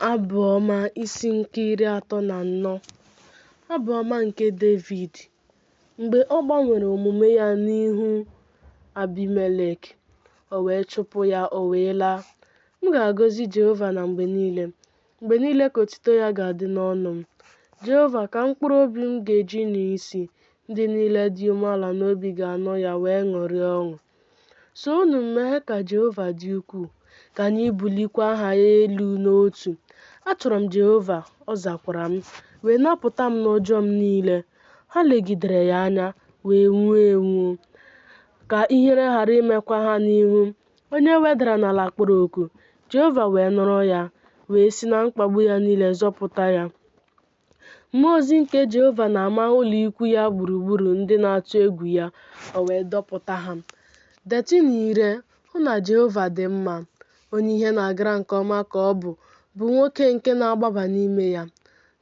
Abụ Ọma isi nke 34. Abụ Ọma nke Devid. Mgbe ọ gbanwere omume ya n'ihu Abimelek, o wee chụpụ ya, o wee laa. M ga-agọzi Jehova na mgbe niile; mgbe niile ka otuto ya ga-adị n'ọnụ m. Jehova ka mkpụrụ obi m ga-eji nya isi, ndị niile dị umeala n'obi ga-anụ ya wee ṅụrịa ọṅụ. Sonụ m mee ka Jehova dị ukwuu, ka anyị bulikwa aha ya elu n'otu. Achọrọ m Jehova, ọ zakwara m, wee napụta m n'ụjọ m niile. Ha legidere ya anya, wee nwuo enwuo, ka ihere ghara imekwa ha n'ihu. Onye e wedara n'ala kpọrọ oku, Jehova wee nụrụ ya, wee si na mkpagbu ya niile zọpụta ya. Mmụọ ozi nke Jehova na-ama ụlọikwu ya gburugburu ndị na-atụ egwu ya, o wee dọpụta ha. Detụnụ ire, hụ na Jehova dị mma. Onye ihe na-agara nke ọma ka ọ bụ, bụ nwoke nke na-agbaba n'ime ya.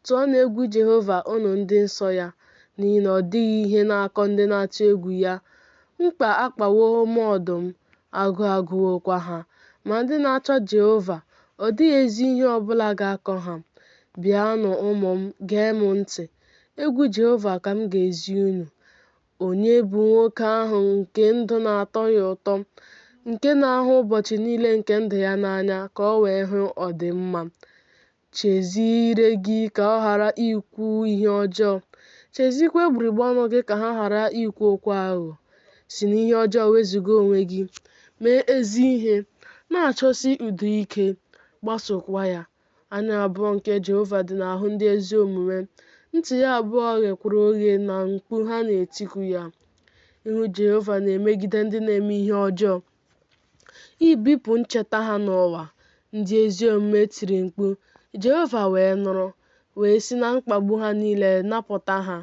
Tụọnụ egwu Jehova, unu ndị nsọ ya, n'ihi na ọ dịghị ihe na-akọ ndị na-atụ egwu ya. Mkpa akpawo ụmụ ọdụm, agụụ agụwokwa ha, ma ndị na-achọ Jehova, ọ dịghị ezi ihe ọ bụla ga-akọ ha. Bịanụ, ụmụ m, gee m ntị, egwu Jehova ka m ga-ezi unu. Onye bụ nwoke ahụ nke ndụ na-atọ ya ụtọ, nke na-ahụ ụbọchị niile nke ndụ ya n'anya ka o wee hụ ọdịmma? Chezie ire gị ka ọ ghara ikwu ihe ọjọọ, cheziekwa egbugbere ọnụ gị ka ha ghara ikwu okwu aghụghọ. Si n'ihe ọjọọ wezụga onwe gị, mee ezi ihe, na-achọsi udo ike, gbasokwa ya. Anya abụọ nke Jehova dị n'ahụ ndị ezi omume, ntị ya abụọ ghekwara oghe na mkpu ha na-etiku ya. Ihu Jehova na-emegide ndị na-eme ihe ọjọọ, ibipụ ncheta ha n'ụwa. Ndị ezi omume tiri mkpu, Jehova wee nụrụ, wee si na mkpagbu ha niile napụta ha.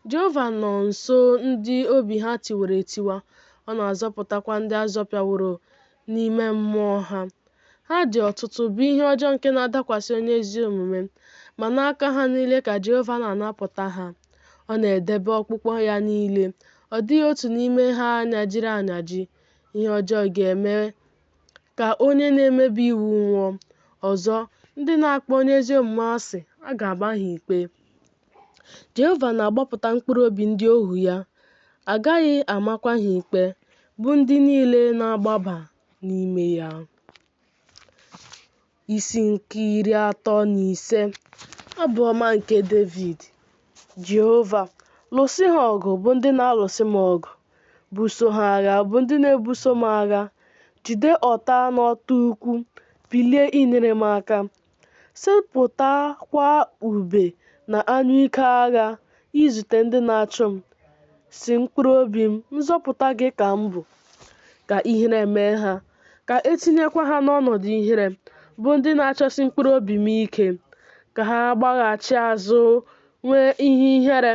Jehova nọ nso ndị obi ha tiwara etiwa, ọ na-azọpụtakwa ndị a zọpịaworo n'ime mmụọ ha. Ha dị ọtụtụ, bụ ihe ọjọọ nke na-adakwasị onye ezi omume, ma n'aka ha niile ka Jehova na-anapụta ha. Ọ na-edebe ọkpụkpụ ya niile, ọ dịghị otu n'ime ha nyajiri anyaji. Ihe ọjọọ ga-eme ka onye na-emebi iwu nwụọ. Ọzọ, ndị na-akpọ onye ezi omume asị, a ga-ama ha ikpe. Jehova na-agbapụta mkpụrụ obi ndị ohu ya, a gaghị amakwa ha ikpe, bụ ndị niile na-agbaba n'ime ya. Isi nke 35. Abụ ọma nke Devid. Jehova, lụsị ha ọgụ bụ ndị na-alụsị m ọgụ. Buso ha agha bụ ndị na-ebuso m agha. Jide ọta na ọta ukwu, bilie inyere m aka. Setịpụtakwa ube na anyụike agha izute ndị na-achụ m. Sị mkpụrụ obi m, Nzọpụta gị ka m bụ. Ka ihere mee ha, ka e tinyekwa ha n'ọnọdụ ihere, bụ ndị na-achọsi mkpụrụ obi m ike. Ka ha gbaghachi azụ nwee ihe ihere,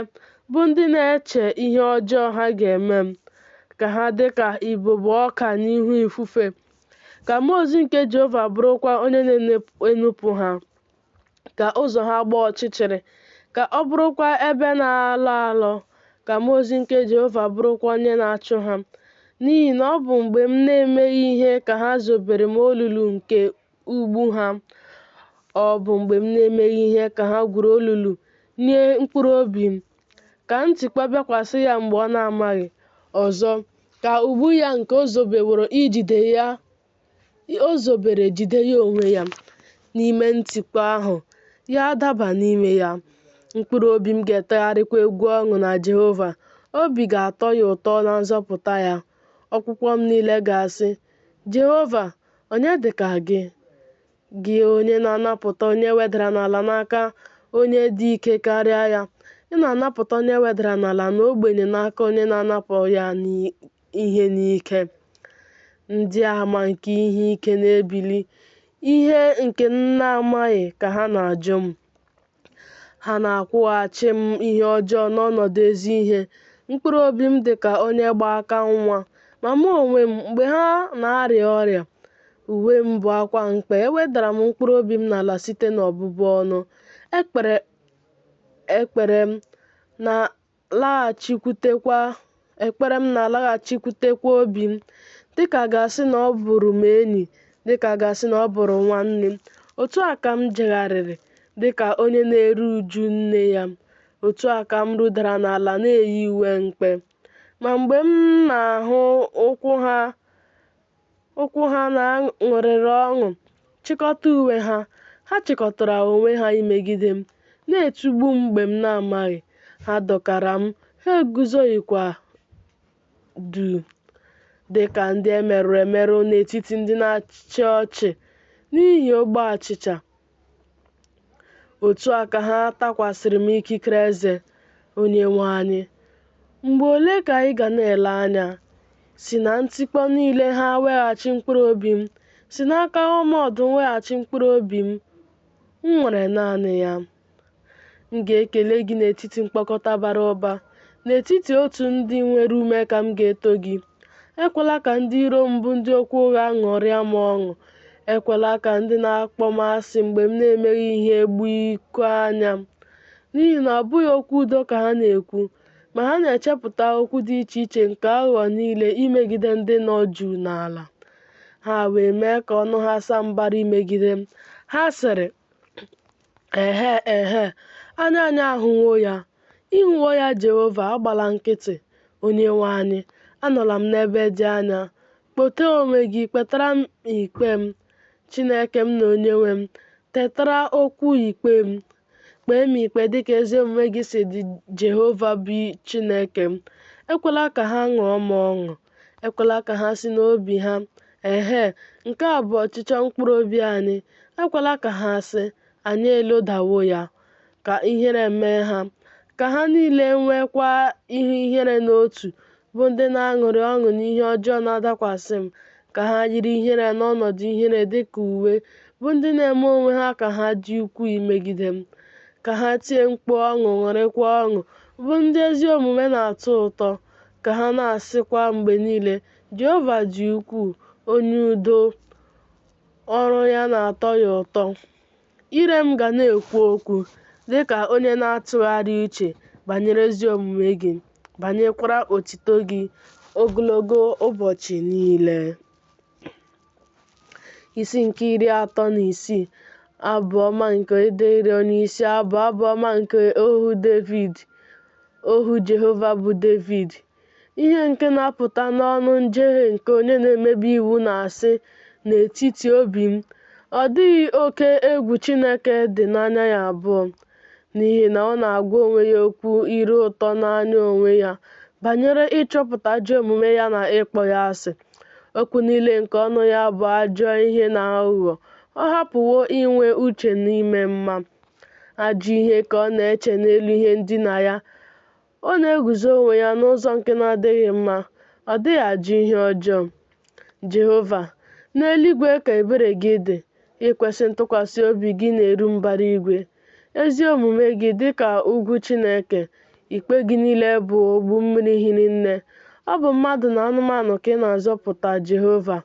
bụ ndị na-eche ihe ọjọọ ha ga-eme m. Ka ha dị ka ibobo ọka n'ihu ifufe, ka mmụọ ozi nke Jehova bụrụkwa onye na-enupụ ha. Ka ụzọ ha gbaa ọchịchịrị, ka ọ bụrụkwa ebe na-alọ alọ, ka mmụọ ozi nke Jehova bụrụkwa onye na-achụ ha. N'ihi na ọ bụ mgbe m na-emeghị ihe ka ha zobere m olulu nke ụgbụ ha. Ọ bụ mgbe m na-emeghị ihe ka ha gwuru olulu nye mkpụrụ obi m. Ka ntikpọ bịakwasị ya mgbe ọ na-amaghị. Ọzọ, ka ụgbụ ya nke o zobeworo ijide ya o zobere jide ya onwe ya. N'ime ntikpọ ahụ, ya adaba n'ime ya. Mkpụrụ obi m ga-etegharịkwa egwu ọṅụ na Jehova, obi ga-atọ ya ụtọ na nzọpụta ya. Ọkpụkpụ m niile ga-asị, Jehova, onye dị ka gị, gị onye na-anapụta onye e wedara n'ala n'aka onye dị ike karịa ya? Ị na-anapụta onye e wedara n'ala na ogbenye n'aka onye na-anapụ ya ihe n'ike. Ndị ama nke ihe ike na-ebili, ihe nke m na-amaghị ka ha na-ajụ m. Ha na-akwụghachi m ihe ọjọọ n'ọnọdụ ezi ihe. Mkpụrụ obi m dị ka onye gba aka nwa, ma mụ onwe m, mgbe ha na-arịa ọrịa, uwe m bụ akwa mkpe. Ewedara m mkpụrụ obi m n'ala site n'ọbụbụ ọnụ. Ekpere m na Ekpere m na-alaghachikwutekwa obi m, dịka a ga-asị na ọ bụrụ m enyi, dịka a ga-asị na ọ bụrụ nwanne m. Otu a ka m jegharịrị dị ka onye na-eru uju nne ya, otu a ka m rudara n'ala na-eyi uwe mkpe. Ma mgbe m na-ahụ ụkwụ ha na-aṅụrịrị ọṅụ, chịkọta uwe ha, ha chịkọtara onwe ha imegide m, na-etigbu m mgbe m na-amaghị. Ha dọkara m, ha eguzoghịkwa duu, dị ka ndị e merụrụ emerụ n'etiti ndị na-achị ọchị n'ihi ogbe achịcha. Otu a ka ha takwasịrị m ikikere eze, Onyenwe anyị. Mgbe ole ka ị ga na-ele anya? Si na ntikpọ niile ha weghachi mkpụrụ obi m, si n'aka ụmụ ọdụm weghachi mkpụrụ obi m, m nwere naanị ya. M ga-ekele gị n'etiti mkpọkọta bara ụba, n'etiti otu ndị nwere ume ka m ga-eto gị. Ekwela ka ndị iro m bụ ndị okwu ụgha ṅụrịa m ọṅụ. Ekwela ka ndị na-akpọ m asị mgbe m na-emeghị ihe gbuo iko anya m. N'ihi na ọ bụghị okwu udo ka ha na-ekwu, ma ha na-echepụta okwu dị iche iche nke aghụghọ niile imegide ndị nọ jụụ n'ala. Ha wee mee ka ọnụ ha saa mbara imegide m. Ha sịrị, Ehee, ehee, anya anyị ahụwo ya. Ị hụwo ya, Jehova, agbala nkịtị, Onyenwe anyị, anọla m n'ebe dị anya. Kpọtee onwe gị, kpetara m ikpe m, Chineke m na Onyenwe m, tetara okwu ikpe m. Kpee m ikpe dịka ezi omume gị si dị, Jehova bụ Chineke m. Ekwela ka ha ṅụọ m ọṅụ. Ekwela ka ha sị n'obi ha, Ehee, nke a bụ ọchịchọ mkpụrụ obi anyị. Ekwela ka ha sị, Anyị elodawo ya. Ka ihere mee ha, ka ha niile nweekwa ihu ihere n'otu, bụ ndị na-aṅụrị ọṅụ n'ihe ọjọọ na-adakwasị m. Ka ha yiri ihere na ọnọdụ ihere dị ka uwe, bụ ndị na-eme onwe ha ka ha dị ukwuu imegide m. Ka ha tie mkpu ọṅụ, ṅụrịkwa ọṅụ, bụ ndị ezi omume na-atọ ụtọ, ka ha na-asịkwa mgbe niile, Jehova dị ukwuu, onye udo, ọrụ ya na-atọ ya ụtọ. Ire m ga na-ekwu okwu, dị ka onye na-atụgharị uche banyere ezi omume gị, banyekwara otuto gị ogologo ụbọchị niile. Isi nke 36. Abụ ọma nke dịrị onyeisi abụ, abụ ọma nke ohu Devid, ohu Jehova bụ Devid. Ihe nke na-apụta n'ọnụ njehie nke onye na-emebi iwu na-asị n'etiti obi m, Ọ dịghị oke egwu Chineke dị n'anya ya abụọ, n'ihi na ọ na-agwa onwe ya okwu ire ụtọ n'anya onwe ya banyere ịchọpụta ajọ omume ya na ịkpọ ya asị. Okwu niile nke ọnụ ya bụ ajọ ihe na aghụghọ. Ọ hapụwo inwe uche n'ime mma. Ajọ ihe ka ọ na-eche n'elu ihe ndina ya. Ọ na-eguzo onwe ya n'ụzọ nke na-adịghị mma, ọ dịghị ajụ ihe ọjọọ. Jehova, n'eluigwe ka ebere gị dị, ikwesị ntụkwasị obi gị na-eru mbara igwe. Ezi omume gị dị ka ugwu Chineke, ikpe gị niile bụ ogbu mmiri hiri nne. Ọ bụ mmadụ na anụmanụ ka ị na-azọpụta, Jehova.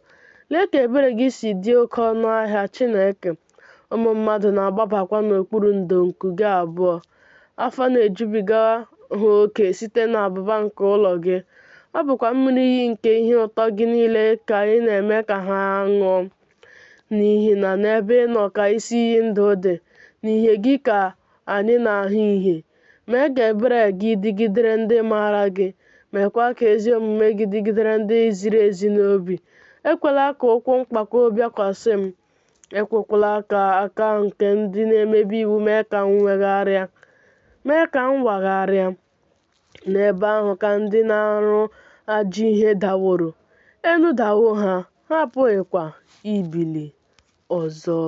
Lee ka ebere gị si dị oke ọnụ ahịa, Chineke! Ụmụ mmadụ na-agbabakwa n'okpuru ndo nku gị abụọ. Afọ na-ejubiga ha oke site n'abụba nke ụlọ gị. Ọ bụkwa mmiri iyi nke ihe ụtọ gị niile ka ị na-eme ka ha ṅụọ. N'ihi na n'ebe ị nọ ka isi iyi ndụ dị, n'ìhè gị ka anyị na-ahụ ihe. Mee ka ebere gị dịgidere ndị maara gị, meekwa ka ezi omume gị dịgidere ndị ziri ezi n'obi. Ekwela ka ụkwụ mpako bịakwasị m, ekwekwala ka aka nke ndị na-emebi iwu mee ka m wegharịa, mee ka m wagharịa. N'ebe ahụ ka ndị na-arụ ajọ ihe daworo, e nudawo ha, ha apụghịkwa ibili ọzọ.